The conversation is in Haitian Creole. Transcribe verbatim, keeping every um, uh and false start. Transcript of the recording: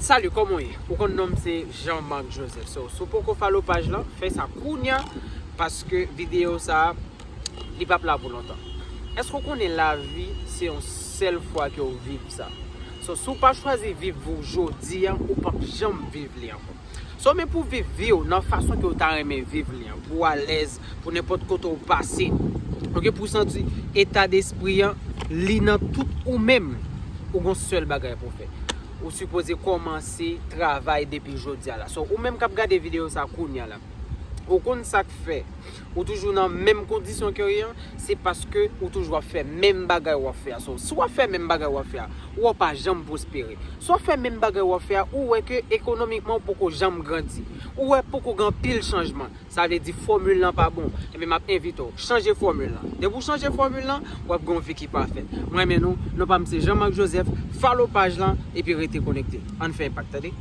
Salut, kòman w ye? Ou konn non m se Jean Marc Joseph. So, si w poko follow paj lan, fè sa kounya, paske videyo sa a, li p ap la pou lontan. Èske w konnen lavi se yon sèl fwa ke w viv sa? So, si w pa chwazi viv vi w jodi a, ou p ap janm viv li ankò. So, men pou viv vi w nan fason ke w ta renmen viv li an, pou w alèz, pou nenpòt kote w pase, ok, pou w santi eta despri an, li nan tout ou menm, ou gon sèl bagay pou w fè. Ou sipoze kòmanse travay depi jodi a la. So, ou menm k ap gade videyo sa kounya la, ou konn sa k fè ou toujou nan menm kondisyon ke w ye an, se paske ou toujou ap fè menm bagay w ap fè a. So, si w ap fè menm bagay w ap fè a, ou wè w pa janm pwospere. Si w ap fè menm bagay w ap fè a, ou wè ke ekonomikman ou poko janm grandi. Ou wè poko gen anpil chanjman. Sa vle di fòmil lan pa bon. Ebyen, m ap envite w chanje fòmil lan. Depi w chanje fòmil lan, w ap gen yon vi ki pafè. Mwen renmen nou. Non pa m se Jean Marc Joseph. Follow paj lan epi rete konekte. Ann fè enpak, tande?